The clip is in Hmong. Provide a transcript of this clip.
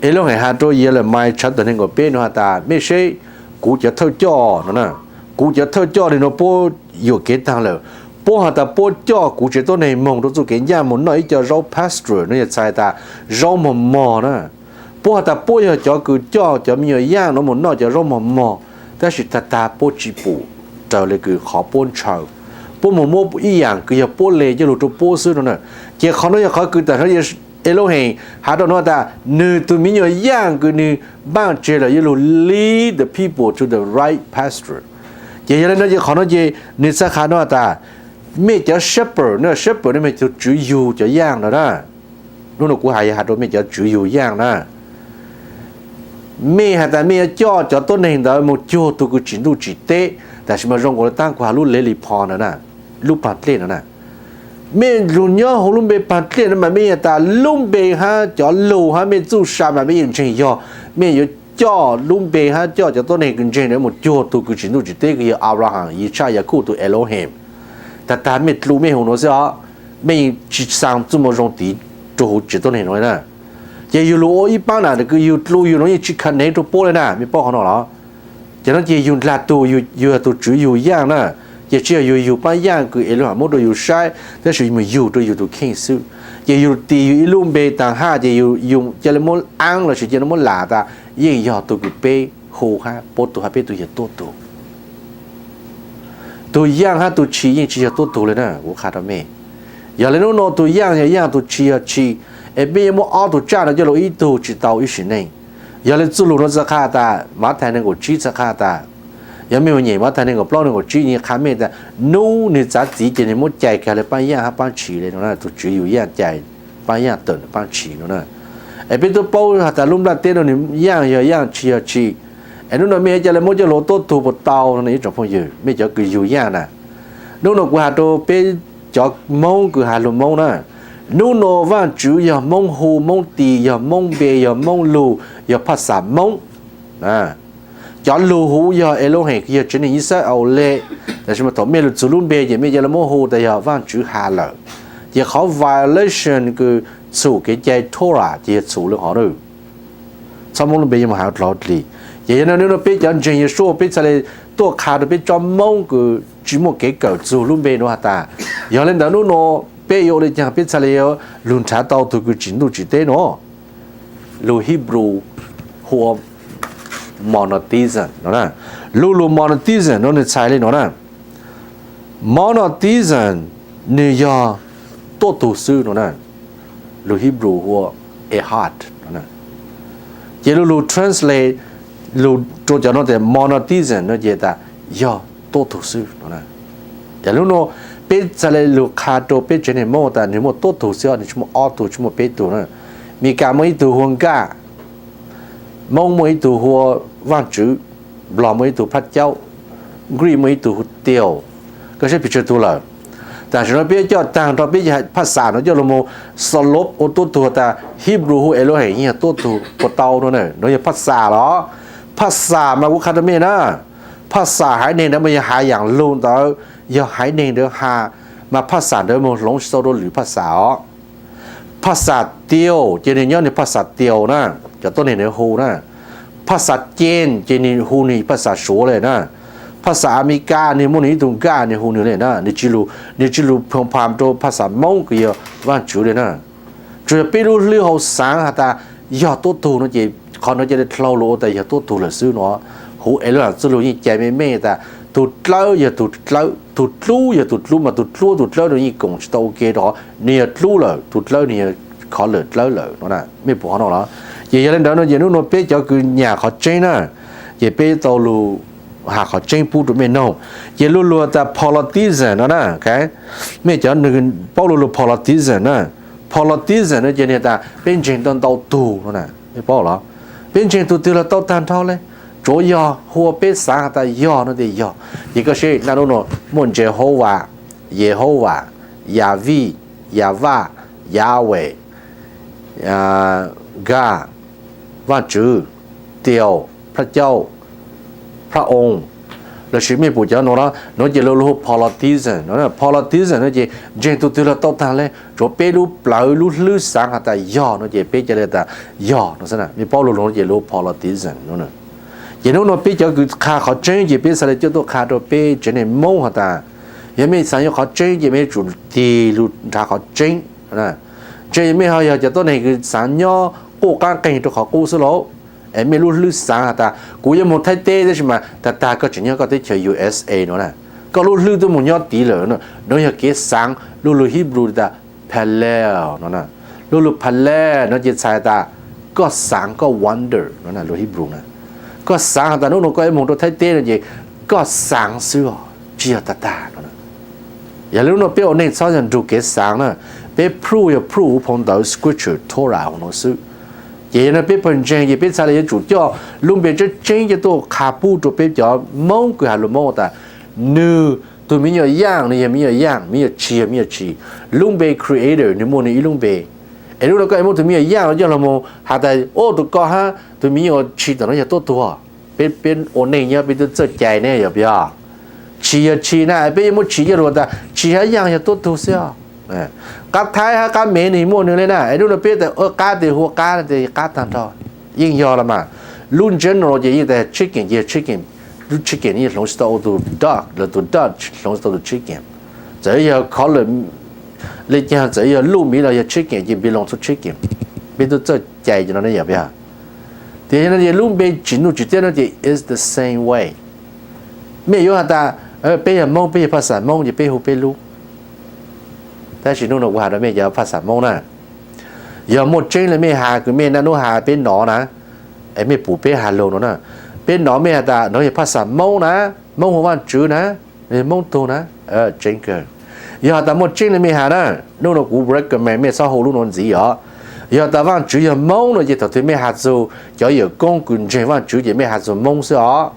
Es lub hais has rau Yelemis tshav tawm neeg nkaum peb no has tas, mej seb, kuv cov thawj coj no na, kuv cov thawj coj li no puab yuam kev taag lawm, puab has tas puab coj kuv tsev tuab neeg moog rua txuj kev ncaaj moog noj ib co zaub pasture no yog txhais tas zaub mog mog na. Puab has tas puab yog cov kws coj cov me nyuam yaaj no moog noj cov zaub mog mog, tab sis tag tag puab tsi pum raws le kws qhov puab ntshaw. Puab moog muab ib yaam kws yog puab le coj lug rua puab xwb no na. Ces qhov no yog qhov kws tam sim no Elohim has rau no tas nwg tug me nyuam yaaj kws nwg npaaj tseg lawm yuav lug lead the people to the right pasture. Ces yog le no ces qhov no ces nwg txhaj has no tas, mej cov shepherd no, shepherd no mej tug tswv yug cov yaaj no na. Nub no kuv has yog has rau mej cov tswv yug yaaj na. Mej has tas mej yuav coj cov tuab neeg ntawd moog cuag tug kws tsim ntuj tsim teb, tam sim no zoo nkaus le taab kuv has lub le li pho ntawd na, lub paag dlej no na. Mej lug nyob huv lub npe paag dlej no mas mej has tas lub npe hab cov lug hab mej txuj sa mas mej yeej ntseeg yog, mej yuav coj lub npe hab coj cov tuab neeg kws ntseeg ntawd moog cuag tug kws tsim ntuj tsim teb kws yog Abraham, Yitshaj, Yakuj tug Elohim. Tag tag mej dlu mej hu no xwb os, mej yeej tsi xaa txuj moo zoo tiv rua huv tsev tuab neeg no na. Ces yug lug ua ib paab nam kws yug dlu yug no yeej tsi khav nev rua puab le na, mej paub qhov no los? Ces no ces yug ndlag tug, yug yog tug tswv yug yaaj na. Ces tsi yog yug yug paab yaaj kws Elohim muab rua yug saib, tab sis moog yug rua yug tug kheej xwb. Ces yug tis yug ib lub npe taag hab ces yug ca le muab aav lossis ca le muab lam tas yeej yog tug kws peb hu hab puab tug hab peb tug yog tuab tug. Tug yaaj hab tug tshi yeej tsi yog tuab tug le na, kuv qha rua mej. Yog le nub no tug yaaj yog yaaj, tug tshi yog tshi, es peb yuav muab ob tug tsaj no coj lug ib tug tsi tau ib sim neej. Yog le txuj lug no txhaj qha tas, Mathais neeg nkaum tsib txhaj qha tas, yog mej ua nyem Mathais neeg nkaum plaub neeg nkaum tsib nws qha mej tas, nub nwg txav txiv ces nwg muab cais kag le paab yaaj hab paab tshi le no na, tug tswv yug yaaj cais paab yaaj tawm paab tshi no na. Es peb tub paub has tas lub nplaj teb no nwg yaaj yog yaaj, tshi yog tshi. Es nub no mej ca le muab coj lug tuab tug puas tau no ne ib tsoom phooj ywg, mej cov kws yug yaaj na. Nub no kuv has rua peb cov Moob kws has lug Moob na. Nub no Vaajtswv yog Moob hu, Moob tis, yog Moob npe, yog Moob lug, yog phaj xas Moob. Cov lug huv yog Elohim kws yog tsev neeg Yixalayees le. Tab sis mas thaum mej lug txug lub npe ces mej ca le muab hu tas yog Vaajtswv has lawm. Ces qhov violation kws txhum kev cai Torah ces yog txhum le qhov txhob muab lub npe yuav moog has dlov dlig. Ces yog le no nub no peb cov ntseeg Yeshua peb txhaj le tuaj qha rua peb tsob Moob kws tsi muaj kev kawm txug lub npe nuav has tas, yog le ntawd nub no peb yuav ua le caag peb txhaj le yuav lug nrhav tau tug kws tsim ntuj tsim teb no? Lug Hebrew hu ua monotheism no. Lub lug monotheism no nwg txhais le no na. Monotheism nwg yog tuab tug xwb no na. Lug Hebrew hu ua ehad no. Ces lub lug translate lug rua cov no tas monotheism no ces tas yog tuab tug xwb no. Ces lub no peb txhaj le lug qha rua peb tsev neeg Moob tas nwg muaj tuab tug xwb, nwg tsi muaj ob tug tsi muaj peb tug na. Meskas muaj ib tug hu ua Nkaj, Moob muaj ib tug hu ua Vaajtswv, Nplog muaj ib tug Phaj Caub, Greek muaj ib tug hu Tiaus, koj saib pes tsawg tug lawm. Tam sim no peb coj taag nrho peb phaj xas no coj lug moog xaus lub ua tuab tug tas Hebrew hu Elohim yeej yog tuab tug puas tau no na, no yog phaj xas los? Phaj xas mas kuv qha rua mej na, phaj xas haiv neeg ntawd mas yog has yaam lug ntawd, yog haiv neeg ntawd has, mas phaj xas ntawd moog hloov tsi tau rua lwm phaj xas os. Phaj xas Tiaus ces nwg nyob nwg phaj xas Tiaus na, cov tuab neeg ntawd hu na. Phaj xas Cees ces nwg hu nwg phaj xas Suav le na. Phaj xas Amelikas nwg muaj nwg ib tug Nkaj nwg hu nwg le na, nwg tsi lug phoom pham rua phaj xas Moob kws yog Vaajtswv le na. Tsuas yog peb lub hlwb hauv xaav has tas yog tuab tug no ces qhov no ca le dlhau lug ua tas yog tuab tug lawm xwb no. Huv Elohim txuj lug yeej cai me me tas tug dlawb yog tug dlawb, tug dlub yog tug dlub, mas tug dlub tug dlawb no yeej koom tsi tau ua ke rua qhov nwg yog dlub lawm, tug dlawb nwg yog khov lawm dlawb lawm no na. Mej pum qhov no los? Ces yog le ntawd no ces nub no peb cov kws nyam qhov tseeb na, ces peb tau lug has qhov tseeb pub rua mej noog. Ces lub lug tas polytheism no na, mej cov paub lub lug polytheism na. Polytheism no ces nwg tas peb ntseeg tau ntau tug no na, mej paub los? Peb ntseeg tug twg los tau taag nrho le, tsuav yog hu ua peb xaav has tas yog no tias yog. Ces koj saib naj nub no muaj Jehovah, Yehovah, Yahweh, Yahweh, Nkaj, Vaajtswv, Tiaus, Phaj Caub, Phaj Oos, Lossis mej pum cov nuav no, nuav ces luag hu polytheism no. Polytheism no ces ntseeg tug twg los tau taag le, tsuav peb lub plawv lub hlwb xaav has tas yog no ces peb ca le tas yog no xwb. Mej paub lug lug no ces luag hu polytheism no. Ces nub nua peb cov kws qha qhov tseeb ces peb xaav le coj tuaj qha rua peb tsev neeg Moob has tas, yog mej xaav yuav qhov tseeb ces mej yuav tsum tig lug nrhav qhov tseeb. Ntshe mej ho yog cov tuab neeg kws xaav nyob qub qaab qeeg rua qhov qub xwb lauj. Es mej lub hlwb xaav has tas kuv yuav moog Thaib teb tab sis mas tag tag koj tseem nyob koj teb chaws U S A no na. Koj lub hlwb twb moog nyob tid lawm no. Nuav yog kev xaav lug lug Hebrew tas paleo no. Lug lug paleo no ces txhais tas koj xaav, koj wonder no lug Hebrew na. Koj xaav has tas nub nua koj yuav moog rua Thaib teb no ces koj xaav xwb os, tsi yog tag tag no. Yog le nub nua peb ua neej txhob yog nrug kev xaav na, peb proof yog proof huv phau ntawv scripture Torah huv nuav xwb. Ces yog nua peb pawg ntseeg ces peb txhad le yuav tsum coj lub npe tseeb tseeb coj tuaj qha pub rua peb cov Moob kws has lug Moob tas, nwg tug me nyuam yaaj nwg yog me nyuam yaaj, me nyuam tshis yog me nyuam tshis. Lub npe creator nwg muaj nwg ib lub npe. Es nub nua koj muab tug me nyuam yaaj coj lug moog has tas, o, tug ko hab tug me nyuam tshis tom nuav yog tuab tug. Peb, peb ua neej nyob peb twb txawj cai ne yog puas yog? Tshis yog tshis na, peb yuav muab tshis coj lug tas tshis hab yaaj yog tuab tug xwb os. Qab Thaib hab qab Mev nwg muaj nwg le na, es nub nua peb tas qab tes hu qab, qab taag nrho. Yeej yog los mas. Lub general ces yeej tas chicken ces chicken, lub chicken yeej hloov tsi tau ua tug duck los tug duck hloov tsi tau tus chicken. Txawm yog color le caag, txawm yog luj miv los yog chicken ces belong to chicken. Peb twb txawj cai cov no ne yog puas yog? Tias yog no ces lub npe tsim nuj tsim tiab no ces it's the same way. Mej yuav has tas peb yog Moob, peb yog phaj xaj Moob ces peb hu peb lub. Tab sis nub nua kuv has rua mej cov phaj xaj Moob na, yog muaj tseeb le mej has kws mej naj nub has peb nov na, es mej pum peb has lug nuav na, peb nov mej has tas nuav yog phaj xaj Moob na, Moob hu Vaajtswv na, Moob tug na, tseeb kawg. Yog has tas muaj tseeb le mej has na, nub nua kuv recommend mej txhob hu lub nuav ntxiv os. Yog tas Vaajtswv yog Moob no ces thaum twg mej has txug cov yawm koob kws ntseeg Vaajtswv ces mej has txug Moob xwb os.